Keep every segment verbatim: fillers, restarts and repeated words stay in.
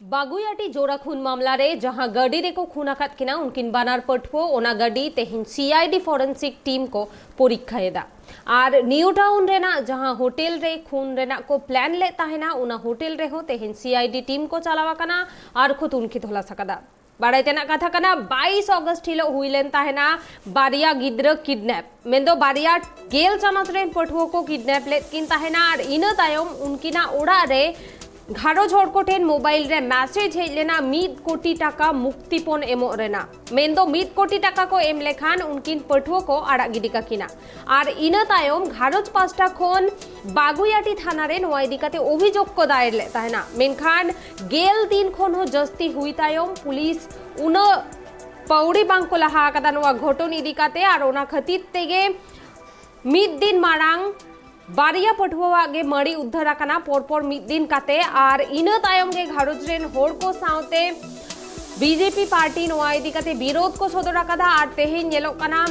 ᱵᱟᱜᱩᱭᱟᱴᱤ ᱡᱳᱲᱟ ᱠᱷᱩᱱ ᱢᱟᱢᱞᱟ ᱨᱮ ᱡᱟᱦᱟᱸ ᱜᱟᱹᱰᱤ ᱨᱮᱠᱚ ᱠᱷᱩᱱ ᱟᱠᱟᱫ ᱠᱤᱱᱟ, ᱩᱱᱠᱤᱱ ᱵᱟᱱᱟᱨ ᱯᱟᱹᱴᱷᱩᱣᱟᱹ ᱚᱱᱟ ᱜᱟᱹᱰᱤ ᱛᱮᱦᱮᱧ ᱥᱤ ᱟᱭ ᱰᱤ ᱯᱷᱚᱨᱮᱱᱥᱤᱠ ᱴᱤᱢ ᱠᱚ ᱯᱚᱨᱤᱠᱠᱷᱟ ᱮᱫᱟ᱾ ᱟᱨ ᱱᱤᱭᱩ ᱴᱟᱣᱩᱱ ᱨᱮᱱᱟᱜ ᱡᱟᱦᱟᱸ ᱦᱳᱴᱮᱞ ᱨᱮ ᱠᱷᱩᱱ ᱨᱮᱱᱟᱜ ᱠᱚ ᱯᱞᱟᱱ ᱞᱮᱫ ᱛᱟᱦᱮᱱᱟ, ᱚᱱᱟ ᱦᱳᱴᱮᱞ ᱨᱮᱦᱚᱸ ᱛᱮᱦᱮᱧ ᱥᱤ ᱟᱭ ᱰᱤ ᱴᱤᱢ ᱠᱚ ᱪᱟᱞᱟᱣ ᱟᱠᱟᱱᱟ ᱟᱨ ᱠᱚ ᱛᱩᱱᱠᱷᱤ ᱛᱚᱞᱟᱥ ᱟᱠᱟᱫᱟ᱾ ᱵᱟᱲᱟᱭ ᱛᱮᱱᱟᱜ ᱠᱟᱛᱷᱟ ᱠᱟᱱᱟ, ᱵᱟᱭᱤᱥ ᱚᱜᱚᱥᱴ ᱦᱤᱞᱳᱜ ᱦᱩᱭ ᱞᱮᱱ ᱛᱟᱦᱮᱱᱟ ᱵᱟᱨᱭᱟ ᱜᱤᱫᱽᱨᱟᱹ ᱠᱤᱰᱱᱮᱯ, ᱢᱮᱱᱫᱚ ᱵᱟᱨᱭᱟ ᱜᱮᱞ ᱪᱟᱱᱟᱪ ᱨᱮᱱ ᱯᱟᱹᱴᱷᱩᱣᱟᱹ ᱠᱚ ᱠᱤᱰᱱᱮᱯ ᱞᱮᱫ ᱠᱤᱱ ᱛᱟᱦᱮᱱᱟ᱾ ᱟᱨ ᱤᱱᱟᱹ ᱛᱟᱭᱚᱢ ᱩᱱᱠᱤᱱᱟᱜ ᱚᱲᱟᱜ ᱨᱮ ᱜᱷᱟᱨᱚᱸᱡᱽ ᱦᱚᱲ ᱠᱚ ᱴᱷᱮᱱ ᱢᱳᱵᱟᱭᱤᱞ ᱨᱮ ᱢᱮᱥᱮᱡᱽ ᱦᱮᱡ ᱞᱮᱱᱟ ᱢᱤᱫ ᱠᱳᱴᱤ ᱴᱟᱠᱟ ᱢᱩᱠᱛᱤᱯᱚᱱ ᱮᱢᱚᱜ ᱨᱮᱱᱟᱜ, ᱢᱮᱱᱫᱚ ᱢᱤᱫ ᱠᱳᱴᱤ ᱴᱟᱠᱟ ᱠᱚ ᱮᱢ ᱞᱮᱠᱷᱟᱱ ᱩᱱᱠᱤᱱ ᱯᱟᱹᱴᱷᱩᱣᱟᱹ ᱠᱚ ᱟᱲᱟᱜ ᱜᱤᱰᱤ ᱠᱟᱠᱤᱱᱟ᱾ ᱟᱨ ᱤᱱᱟᱹ ᱛᱟᱭᱚᱢ ᱜᱷᱟᱨᱚᱸᱡᱽ ᱯᱟᱥᱴᱟ ᱠᱷᱚᱱ ᱵᱟᱜᱩᱭᱟᱴᱤ ᱛᱷᱟᱱᱟ ᱨᱮ ᱱᱚᱣᱟ ᱤᱫᱤ ᱠᱟᱛᱮ ᱚᱵᱷᱤᱡᱳᱜᱽ ᱠᱚ ᱫᱟᱭᱮᱨ ᱞᱮᱫ ᱛᱟᱦᱮᱱᱟ, ᱢᱮᱱᱠᱷᱟᱱ ᱜᱮᱞ ᱫᱤᱱ ᱠᱷᱚᱱ ᱦᱚᱸ ᱡᱟᱹᱥᱛᱤ ᱦᱩᱭ ᱛᱟᱭᱚᱢ ᱯᱩᱞᱤᱥ ᱩᱱᱟᱹᱜ ᱯᱟᱹᱣᱲᱤ ᱵᱟᱝ ᱠᱚ ᱞᱟᱦᱟ ᱟᱠᱟᱫᱟ ᱱᱚᱣᱟ ᱜᱷᱚᱴᱚᱱ ᱤᱫᱤ ᱠᱟᱛᱮ᱾ ᱟᱨ ᱚᱱᱟ ᱠᱷᱟᱹᱛᱤᱨ ᱛᱮᱜᱮ ᱢᱤᱫ ᱫᱤᱱ ᱢᱟᱲᱟᱝ ᱵᱟᱨᱭᱟ ᱯᱟᱹᱴᱷᱩᱣᱟᱹᱣᱟᱜ ᱜᱮ ᱢᱟᱹᱲᱤ ᱩᱫᱽᱫᱷᱟᱹᱨ ᱟᱠᱟᱱᱟ ᱯᱚᱨᱯᱚᱨ ᱢᱤᱫ ᱫᱤᱱ ᱠᱟᱛᱮ᱾ ᱟᱨ ᱤᱱᱟᱹ ᱛᱟᱭᱚᱢ ᱜᱮ ᱜᱷᱟᱨᱚᱸᱡᱽ ᱨᱮᱱ ᱦᱚᱲ ᱠᱚ ᱥᱟᱶᱛᱮ ᱵᱤ ᱡᱮ ᱯᱤ ᱯᱟᱨᱴᱤ ᱱᱚᱣᱟ ᱤᱫᱤ ᱠᱟᱛᱮ ᱵᱤᱨᱳᱫᱷ ᱠᱚ ᱥᱚᱫᱚᱨ ᱟᱠᱟᱫᱟ᱾ ᱟᱨ ᱛᱮᱦᱮᱧ ᱧᱮᱞᱚᱜ ᱠᱟᱱᱟ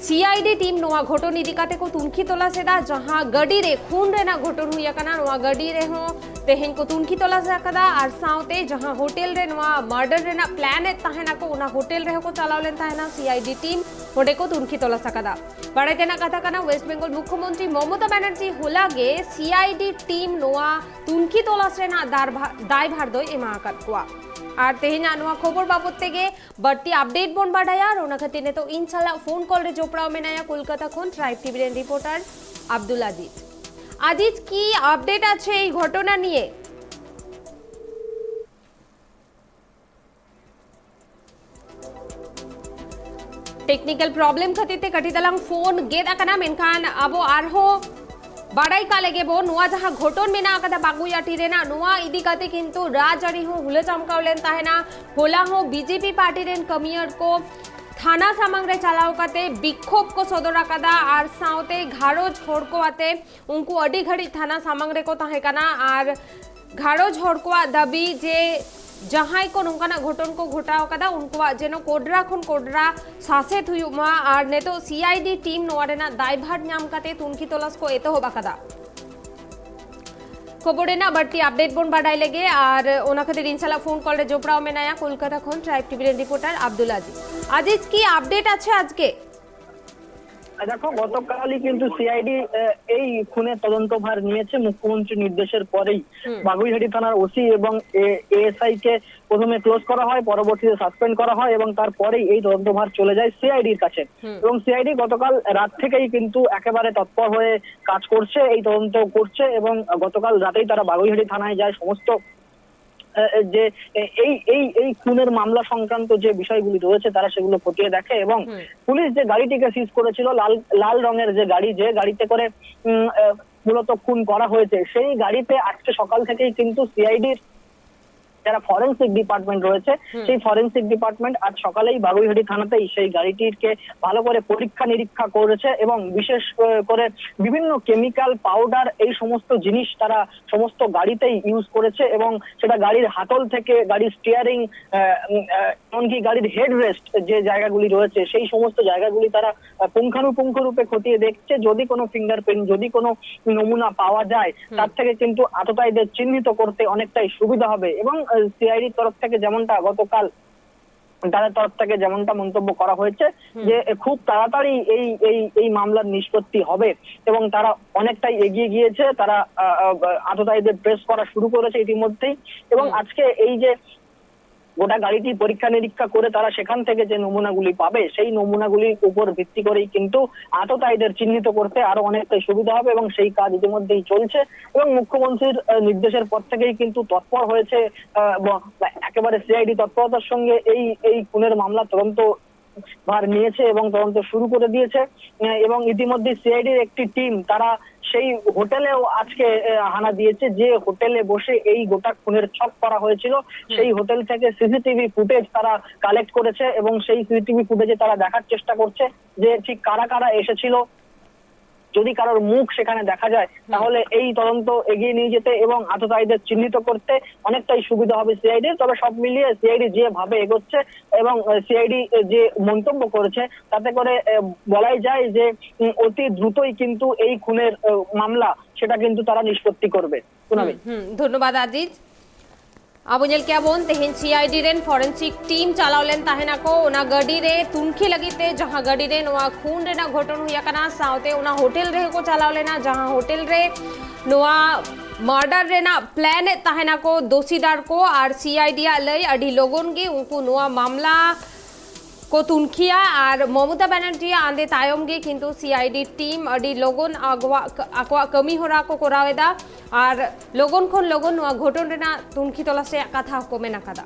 ᱥᱤ ᱟᱭ ᱰᱤ ᱴᱤᱢ ᱱᱚᱣᱟ ᱜᱷᱚᱴᱚᱱ ᱤᱫᱤ ᱠᱟᱛᱮ ᱠᱚ ᱛᱩᱱᱠᱷᱤ ᱛᱚᱞᱟᱥ ᱮᱫᱟ, ᱡᱟᱦᱟᱸ ᱜᱟᱹᱰᱤ ᱨᱮ ᱠᱷᱩᱱ ᱨᱮᱱᱟᱜ ᱜᱷᱚᱴᱚᱱ ᱦᱩᱭ ᱟᱠᱟᱱᱟ, ᱱᱚᱣᱟ ᱜᱟᱹᱰᱤ ᱨᱮᱦᱚᱸ ᱛᱮᱦᱮᱧ ᱠᱚ ᱛᱩᱱᱠᱷᱤ ᱛᱚᱞᱟᱥ ᱟᱠᱟᱫᱟ᱾ ᱟᱨ ᱥᱟᱶᱛᱮ ᱡᱟᱦᱟᱸ ᱦᱳᱴᱮᱞ ᱨᱮ ᱱᱚᱣᱟ ᱢᱟᱨᱰᱟᱨ ᱨᱮᱱᱟᱜ ᱯᱞᱟᱱ ᱮᱫ ᱛᱟᱦᱮᱱᱟᱠᱚ, ᱚᱱᱟ ᱦᱳᱴᱮᱞ ᱨᱮᱦᱚᱸ ᱠᱚ ᱪᱟᱞᱟᱣ ᱞᱮᱱ ᱛᱟᱦᱮᱱᱟ ᱥᱤ ᱟᱭ ᱰᱤ ᱴᱤᱢ, ᱚᱸᱰᱮ ᱠᱚ ᱛᱩᱱᱠᱷᱤ ᱛᱚᱞᱟᱥ ᱟᱠᱟᱫᱟ᱾ ᱵᱟᱲᱟᱭ ᱛᱮᱱᱟᱜ ᱠᱟᱛᱷᱟ ᱠᱟᱱᱟ, ᱣᱮᱥᱴ ᱵᱮᱝᱜᱚᱞ ᱢᱩᱠᱷᱭᱚᱢᱚᱱᱛᱨᱤ ᱢᱚᱢᱚᱛᱟ ᱵᱟᱱᱟᱨᱡᱤ ᱦᱚᱞᱟ ᱜᱮ ᱥᱤ ᱟᱭ ᱰᱤ ᱴᱤᱢ ᱱᱚᱣᱟ ᱛᱩᱱᱠᱷᱤ ᱛᱚᱞᱟᱥ ᱨᱮᱱᱟᱜ ᱫᱟᱨᱵᱷᱟ-, ᱫᱟᱭᱵᱷᱟᱨ ᱫᱚᱭ ᱮᱢᱟ ᱟᱠᱟᱫ ᱠᱚᱣᱟ᱾ ᱟᱨ ᱛᱮᱦᱮᱧᱟᱜ ᱱᱚᱣᱟ ᱠᱷᱚᱵᱚᱨ ᱵᱟᱵᱚᱛ ᱛᱮᱜᱮ ᱵᱟᱹᱲᱛᱤ ᱟᱯᱰᱮᱴ ᱵᱚᱱ ᱵᱟᱰᱟᱭᱟ᱾ ᱟᱨ ᱚᱱᱟ ᱠᱷᱟᱹᱛᱤᱨ ᱱᱤᱛᱚᱜ ᱤᱧ ᱥᱟᱞᱟᱜ ᱯᱷᱳᱱ ᱠᱚᱞ ᱨᱮ ᱡᱚᱯᱲᱟᱣ ᱢᱮᱱᱟᱭᱟ ᱠᱳᱞᱠᱟᱛᱟ ᱠᱷᱚᱱ ᱴᱨᱟᱭᱤᱵᱽ ᱴᱤ ᱵᱷᱤ ᱨᱮᱱ ᱨᱤᱯᱳᱨᱴᱟᱨ ᱟᱵᱫᱩᱞ ᱟᱡᱤᱡ᱾ ᱟᱡᱤᱡ, কি আপডেট আছে এই ঘটনা নিয়ে? ᱴᱮᱠᱱᱤᱠᱟᱞ ᱯᱨᱚᱵᱞᱮᱢ ᱠᱷᱟᱹᱛᱤᱨ ᱛᱮ ᱠᱟᱹᱴᱤᱡ ᱛᱟᱞᱟᱝ ᱯᱷᱳᱱ ᱜᱮᱫ ᱟᱠᱟᱱᱟ, ᱢᱮᱱᱠᱷᱟᱱ ᱟᱵᱚ ᱟᱨᱦᱚᱸ ᱵᱟᱰᱟᱭ ᱠᱟᱜ ᱞᱮᱜᱮ ᱵᱚᱱ, ᱱᱚᱣᱟ ᱡᱟᱦᱟᱸ ᱜᱷᱚᱴᱚᱱ ᱢᱮᱱᱟᱜ ᱟᱠᱟᱫᱟ ᱵᱟᱜᱩᱭᱟᱴᱤ ᱨᱮᱱᱟᱜ, ᱱᱚᱣᱟ ᱤᱫᱤ ᱠᱟᱛᱮ ᱠᱤᱱᱛᱩ ᱨᱟᱡᱽ ᱟᱹᱨᱤ ᱦᱚᱸ ᱦᱩᱞᱟᱹ ᱪᱟᱢᱠᱟᱣ ᱞᱮᱱ ᱛᱟᱦᱮᱱᱟ᱾ ᱦᱚᱞᱟ ᱦᱚᱸ ᱵᱤ ᱡᱮ ᱯᱤ ᱯᱟᱨᱴᱤ ᱨᱮᱱ ᱠᱟᱹᱢᱤᱭᱟᱹ ᱠᱚ ᱛᱷᱟᱱᱟ ᱥᱟᱢᱟᱝ ᱨᱮ ᱪᱟᱞᱟᱣ ᱠᱟᱛᱮ ᱵᱤᱠᱠᱷᱳᱵ ᱠᱚ ᱥᱚᱫᱚᱨ ᱟᱠᱟᱫᱟ ᱟᱨ ᱥᱟᱶᱛᱮ ᱜᱷᱟᱨᱚᱸᱡᱽ ᱦᱚᱲ ᱠᱚ ᱟᱛᱮ ᱩᱱᱠᱩ ᱟᱹᱰᱤ ᱜᱷᱟᱹᱲᱤᱡ ᱛᱷᱟᱱᱟ ᱥᱟᱢᱟᱝ ᱨᱮᱠᱚ ᱛᱟᱦᱮᱸ ᱠᱟᱱᱟ᱾ ᱟᱨ ᱜᱷᱟᱨᱚᱸᱡᱽ ᱦᱚᱲ ᱠᱚᱣᱟᱜ ᱫᱟᱹᱵᱤ ᱡᱮ ᱡᱟᱦᱟᱸᱭ ᱠᱚ ᱱᱚᱝᱠᱟᱱᱟᱜ ᱜᱷᱚᱴᱚᱱ ᱠᱚ ᱜᱷᱚᱴᱟᱣ ᱟᱠᱟᱫᱟ, ᱩᱱᱠᱩᱣᱟᱜ ᱡᱮᱱᱚ ᱠᱚᱰᱨᱟ ᱠᱷᱚᱱ ᱠᱚᱰᱨᱟ ᱥᱟᱥᱮᱛ ᱦᱩᱭᱩᱜ ᱢᱟ᱾ ᱟᱨ ᱱᱤᱛᱚᱜ ᱥᱤ ᱟᱭ ᱰᱤ ᱴᱤᱢ ᱱᱚᱣᱟ ᱨᱮᱱᱟᱜ ᱫᱟᱭᱵᱷᱟᱨ ᱧᱟᱢ ᱠᱟᱛᱮ ᱛᱩᱱᱠᱷᱤ ᱛᱚᱞᱟᱥ ᱠᱚ ᱮᱛᱚᱦᱚᱵ ᱟᱠᱟᱫᱟ᱾ ᱠᱷᱚᱵᱚᱨ ᱨᱮᱱᱟᱜ ᱵᱟᱹᱲᱛᱤ ᱟᱯᱰᱮᱴ ᱵᱚᱱ ᱵᱟᱰᱟᱭ ᱞᱮᱜᱮ, ᱟᱨ ᱚᱱᱟ ᱠᱷᱟᱹᱛᱤᱨ ᱤᱧ ᱥᱟᱞᱟᱜ ᱯᱷᱳᱱ ᱠᱚᱞ ᱨᱮ ᱡᱚᱯᱲᱟᱣ ᱢᱮᱱᱟᱭᱟ ᱠᱳᱞᱠᱟᱛᱟ ᱠᱷᱚᱱ ᱴᱨᱟᱭᱤᱵᱽ ᱴᱤᱵᱷᱤ ᱨᱮᱱ ᱨᱤᱯᱳᱨᱴᱟᱨ ᱟᱵᱫᱩᱞ ᱟᱡᱤᱡ᱾ ᱟᱡᱤᱡ, ᱠᱤ ᱟᱯᱰᱮᱴ ᱟᱪᱷᱮ ᱟᱡᱠᱮ? দেখো, গতকালই কিন্তু সিআইডি এই খুনের তদন্ত ভার নিয়েছে। মুখ্যমন্ত্রীর নির্দেশের পরেই হুম। বাগুইহাটি থানার ওসি এবং এএসআই কে প্রথমে ক্লোজ করা হয়, পরবর্তীতে সাসপেন্ড করা হয় এবং তারপরেই এই তদন্ত ভার চলে যায় সিআইডির কাছে। হুম। এবং সিআইডি গতকাল রাত থেকেই কিন্তু একেবারে তৎপর হয়ে কাজ করছে, এই তদন্ত করছে এবং গতকাল রাতেই তারা বাগুইহাটি থানায় যায়। সমস্ত আহ, যে এ- এই এই এই খুনের মামলা সংক্রান্ত যে বিষয়গুলি রয়েছে, তারা সেগুলো খতিয়ে দেখে এবং হুম। পুলিশ যে গাড়িটিকে সিজ করেছিল, লাল লাল রঙের যে গাড়ি, যে গাড়িতে করে উম, আহ, মূলত খুন করা হয়েছে, সেই গাড়িতে আজকে সকাল থেকেই কিন্তু সিআইডির যারা ফরেন্সিক ডিপার্টমেন্ট রয়েছে, হুম। সেই ফরেন্সিক ডিপার্টমেন্ট আজ সকালেই বাগুইহাটি থানাতেই সেই গাড়িটিকে ভালো করে পরীক্ষা নিরীক্ষা করেছে এবং বিশেষ আহ, করে বিভিন্ন কেমিক্যাল পাউডার, এই সমস্ত জিনিস তারা সমস্ত গাড়িতেই ইউজ করেছে এবং সেটা গাড়ির হাতল থেকে গাড়ির স্টিয়ারিং, এমনকি গাড়ির হেডরেস্ট যে জায়গাগুলি রয়েছে, সেই সমস্ত জায়গাগুলি তারা আহ, পুঙ্খানুপুঙ্খ রূপে খতিয়ে দেখছে। যদি কোনো ফিঙ্গারপ্রিন্ট, যদি কোনো নমুনা পাওয়া যায়, হুম। তার থেকে কিন্তু আততায়ীদের চিহ্নিত করতে অনেকটাই সুবিধা হবে। এবং সিআইডির তরফ থেকে যেমনটা গতকাল তাদের তরফ থেকে যেমনটা মন্তব্য করা হয়েছে হুম। যে এ, খুব তাড়াতাড়ি এই এই এই মামলার নিষ্পত্তি হবে এবং তারা অনেকটাই এগিয়ে গিয়েছে, তারা আহ, আহ, আততায়ীদের ট্রেস করা শুরু করেছে ইতিমধ্যেই। এবং হুম। আজকে এই যে গোটা গাড়িটি পরীক্ষা নিরীক্ষা করে তারা সেখান থেকে যে নমুনাগুলি পাবে, সেই নমুনাগুলির উপর ভিত্তি করেই কিন্তু আততায়ীদের চিহ্নিত করতে আরো অনেকটাই সুবিধা হবে এবং সেই কাজ ইতিমধ্যেই চলছে। এবং মুখ্যমন্ত্রীর আহ, নির্দেশের পর থেকেই কিন্তু তৎপর হয়েছে আহ, ব- একেবারে সিআইডি তৎপরতার সঙ্গে এই এই খুনের মামলা তদন্ত ভার নিয়েছে এবং তদন্ত শুরু করে দিয়েছে। আহ, এবং ইতিমধ্যে সিআইডির একটি টিম তারা সেই হোটেলেও আজকে আহ, হানা দিয়েছে, যে হোটেলে বসে এই গোটা খুনের ছক করা হয়েছিল। সেই হোটেল থেকে সিসিটিভি ফুটেজ তারা কালেক্ট করেছে এবং সেই সিসিটিভি ফুটেজে তারা দেখার চেষ্টা করছে যে ঠিক কারা কারা এসেছিল যদি কারোর মুখ সেখানে দেখা যায়, তাহলে এই তদন্ত এগিয়ে নিয়ে যেতে এবং আততায়ীদের চিহ্নিত করতে অনেকটাই সুবিধা হবে সিআইডির। তবে সব মিলিয়ে সিআইডি যেভাবে এগোচ্ছে এবং সিআইডি যে মন্তব্য করেছে, তাতে করে আহ, বলাই যায় যে উম, অতি দ্রুতই কিন্তু এই খুনের আহ, মামলা সেটা কিন্তু তারা নিষ্পত্তি করবে। সুনামি। হুম, ধন্যবাদ আজিজ। ᱟᱵᱚ ᱧᱮᱞ ᱠᱮᱜᱼᱟ ᱵᱚᱱ, ᱛᱮᱦᱮᱧ ᱥᱤᱟᱭᱰᱤ ᱨᱮᱱ ᱯᱷᱚᱨᱮᱱᱥᱤᱠ ᱴᱤᱢ ᱪᱟᱞᱟᱣ ᱞᱮᱱ ᱛᱟᱦᱮᱱᱟᱠᱚ ᱚᱱᱟ ᱜᱟᱹᱰᱤ ᱨᱮ ᱛᱩᱱᱠᱷᱤ ᱞᱟᱹᱜᱤᱫ ᱛᱮ, ᱡᱟᱦᱟᱸ ᱜᱟᱹᱰᱤ ᱨᱮ ᱱᱚᱣᱟ ᱠᱷᱩᱱ ᱨᱮᱱᱟᱜ ᱜᱷᱚᱴᱚᱱ ᱦᱩᱭ ᱟᱠᱟᱱᱟ, ᱥᱟᱶᱛᱮ ᱚᱱᱟ ᱦᱳᱴᱮᱞ ᱨᱮᱦᱚᱸ ᱠᱚ ᱪᱟᱞᱟᱣ ᱞᱮᱱᱟ, ᱡᱟᱦᱟᱸ ᱦᱳᱴᱮᱞ ᱨᱮ ᱱᱚᱣᱟ ᱢᱟᱨᱰᱟᱨ ᱨᱮᱱᱟᱜ ᱯᱞᱮᱱ ᱮᱫ ᱛᱟᱦᱮᱱᱟᱠᱚ ᱫᱳᱥᱤᱫᱟᱨ ᱠᱚ᱾ ᱟᱨ ᱥᱤᱟᱭᱰᱤ ᱭᱟᱜ ᱞᱟᱹᱭ, ᱟᱹᱰᱤ ᱞᱚᱜᱚᱱ ᱜᱮ ᱩᱱᱠᱩ ᱱᱚᱣᱟ ᱢᱟᱢᱞᱟ ᱠᱚ ᱛᱩᱱᱠᱷᱤᱭᱟ᱾ ᱟᱨ ᱢᱚᱢᱚᱛᱟ ᱵᱟᱱᱟᱨᱡᱤᱭᱟᱜ ᱟᱸᱫᱮ ᱛᱟᱭᱚᱢ ᱜᱮ ᱠᱤᱱᱛᱩ ᱥᱤᱟᱭᱰᱤ ᱴᱤᱢ ᱟᱹᱰᱤ ᱞᱚᱜᱚᱱ ᱟᱠᱚᱣᱟᱜ, ᱟᱠᱚᱣᱟᱜ ᱠᱟᱹᱢᱤ ᱦᱚᱨᱟ ᱠᱚ ᱠᱚᱨᱟᱣ ᱮᱫᱟ᱾ ᱟᱨ ᱞᱚᱜᱚᱱ ᱠᱷᱚᱱ ᱞᱚᱜᱚᱱ ᱱᱚᱣᱟ ᱜᱷᱚᱴᱚᱱ ᱨᱮᱱᱟᱜ ᱛᱩᱱᱠᱷᱤ ᱛᱚᱞᱟᱥ ᱨᱮᱭᱟᱜ ᱠᱟᱛᱷᱟ ᱦᱚᱸᱠᱚ ᱢᱮᱱ ᱟᱠᱟᱫᱟ᱾